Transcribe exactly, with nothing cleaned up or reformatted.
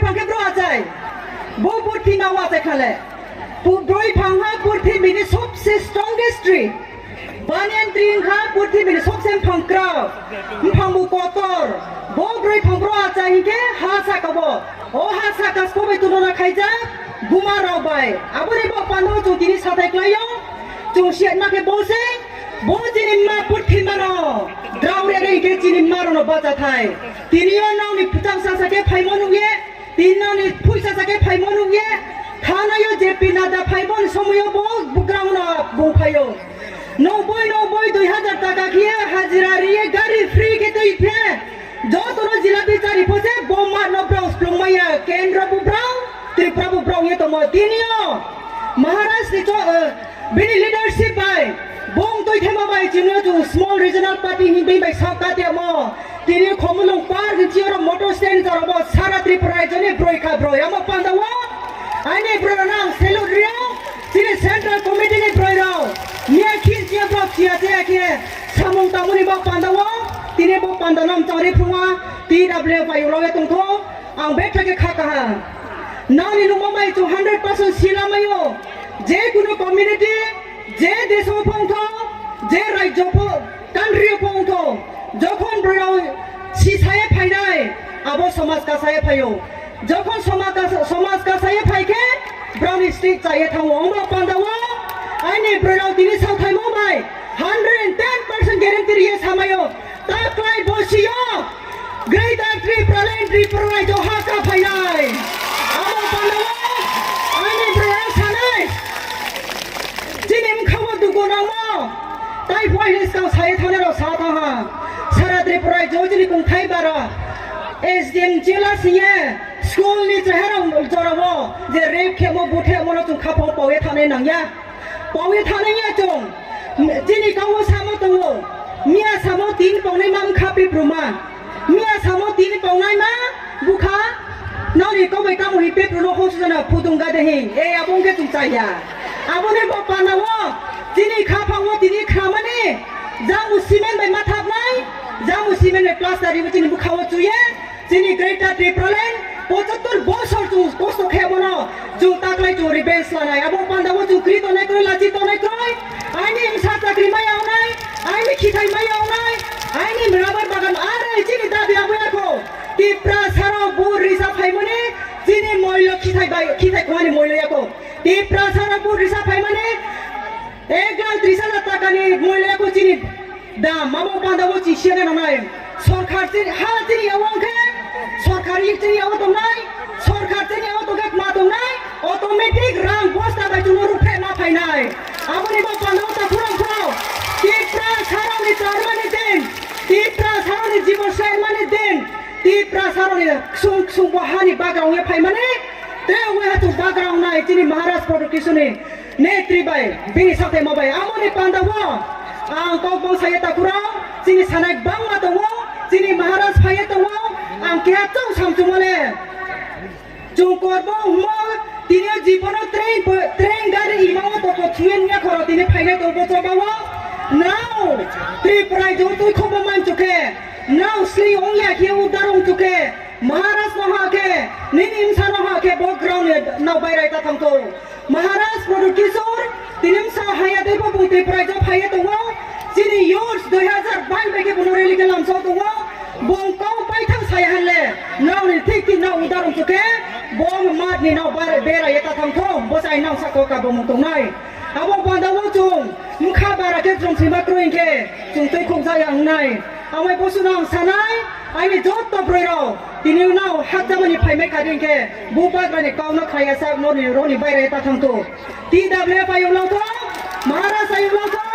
Phang khe bro achai. Bo purthima o achai khale. Pu-, broi phang ha purthimini sobse strongest tree. Banyan tree wngkha purthimini sobse mphang kwrak, mphang bo kotor. Bo broi phang bro achai hinkhe ha saka bo. O ha saka sobai tulono khaijak buma rok bai. Aboni bo pando chwng tini sathai khlaio. Chwng siatma khe bo se, bo chini ma purthimano. Drao rere hinkhe chini ma rono bacha thai. Tini o nokni phuchang sasa khe phaimo nukye. Tinani phuisa sakhe phaimo nukye, thanaio J P Nadda phaimoni somoio bo bugrangno bung phaio. Noboi noboi dui hazar taka khiye hajira riye gari free khe twi phe. Jotono jilapi chari phose bo matno brao splung maya, Kendra bo brao, Tripura bo brao ye tomo. Tinio Maharaj ni cho, eh, bini leadership bai, bung twi thema bai chino chung small regional party himbi bai sakka temo. Tini Khumulwng Park ni chiaro motor stand jora bo sara Tripura rajyo ni broi kha broi. Amo panda o ani broi rok no ang salute rio. Chini Central Committee ni broi rok miya khin chiya brok chiya chiya khe samung tangmani bo panda o. Tini bo panda no ang chari phunga T W F bai ulo tongtho. Ang betha khe kha kaha. Nani nungma bai two hundred percent sila mayo. Je kunu community, je deso phongtho, je rajyo pho-, country o phongtho, jokhon borok sisaye phainai, abo somaj kasaye phaio. Jokhon somaj kas-, somaj kasaye phaikhe, borokni state chaye thango. Omo panda o, ani borok tini sauthaimo bai, hundred and ten percent guarantee riye samayo. Taklai bosio Greater Tipraland Tripura rajyo ha ka phainai. Abo panda o ani borok sanai. Chini mkha o dugo nangmo. Tai phai his kang sai thane rok sa tha ha. Sara Tripura rajyo chini kung thai bara. S D M jela siye school ni chehara jora o je rape khemo buthe mono chung kha pho pawe thane nangya. Pawi thani ya chong. Chini kawo samo tongo. Miya samo tin pongnai ma mkha pipruma. Miya samo tin pongnai ma bukha. Noni kobai tamo hi pipru no hosu jana pudung gade hi. E abong ke tung chaya. Abone bo panawo. Chini kha phango tini khamani. Jamu simen bai mathapnai. Jamu simen bai plaster ribu chini bukhawo chuye. Chini Greater Tipraland pochottor bosor chwng kosto khe bono chwng taklai chwng revenge lanai. Abo panda o chwng kri tonai kroi, lachi tonai kroi. Aini msa chakri maya onai, aini khithai maya onai, aini rubber bagan are chini dabi abo yakho. Tiprasa rok bo risa phaimani chini moilo khithai bai, khithai khwani moilo yakho. Tiprasa rok bo risa phaimani ek lakh tris hajar takani moilo yakho chini. Da mamo panda o chisiya na nai. Sorkar chini ha chini ya wang khe. Sorkar yi chini ya tongnai. Sorkar chini ya tongkhe ma tongnai. Automatic rang bosta bai chwng ruphe ma phainai. Aboni bo panda o ta phurang phurang. Tipra saroni charmani din. Tipra saroni jibo sermani din. Tipra saroni ksung ksung bo hani bagra ongya phaimani. Te ongya hatu bagra ongnai chini Maharaj Production ni. Netri bai, bini sathai ma bai, amoni panda o, ang kok bang saya takuro, chini sanai bangma tongo, chini Maharaj phaiye tongo, ang keha chong samchumole. Chungkor bo humo, tini jibono train, train gari ima o toko thuyen ya khoro tini phainai tongbo choba o. Now, Tripura jotoi khobo manchuke, now sli ong ya khe udar ong chuke, Maharaj no ha khe, nini imsa no ha khe, bo ground ni nau bai rai ta thangto. Maharaj Product Kishore, tini msa haya tei bo bung tei prai jok haya tongo. Chini youth dui hazar bais bai khe bono rally khe lamsao tongo. Bung kok bai thang saya hanle, nokni thik thik nok udarung chukhe, bo mat ni nok bar-, bera ye ta thang thong, bo chai nok sako ka bo mung tongnai. Abo panda o chung, mkha bara khe chung sima kroi khe, chung tei khuk jaya wngnai. Amai bosuno ang sanai, aini jotto broi rok, tini uno hakchamani phaimai kha ring khe, bubagrani kok no khaya sak noni roni baire ta thang tu. T W F ayung lang thong, Maharaj ayung lang thong,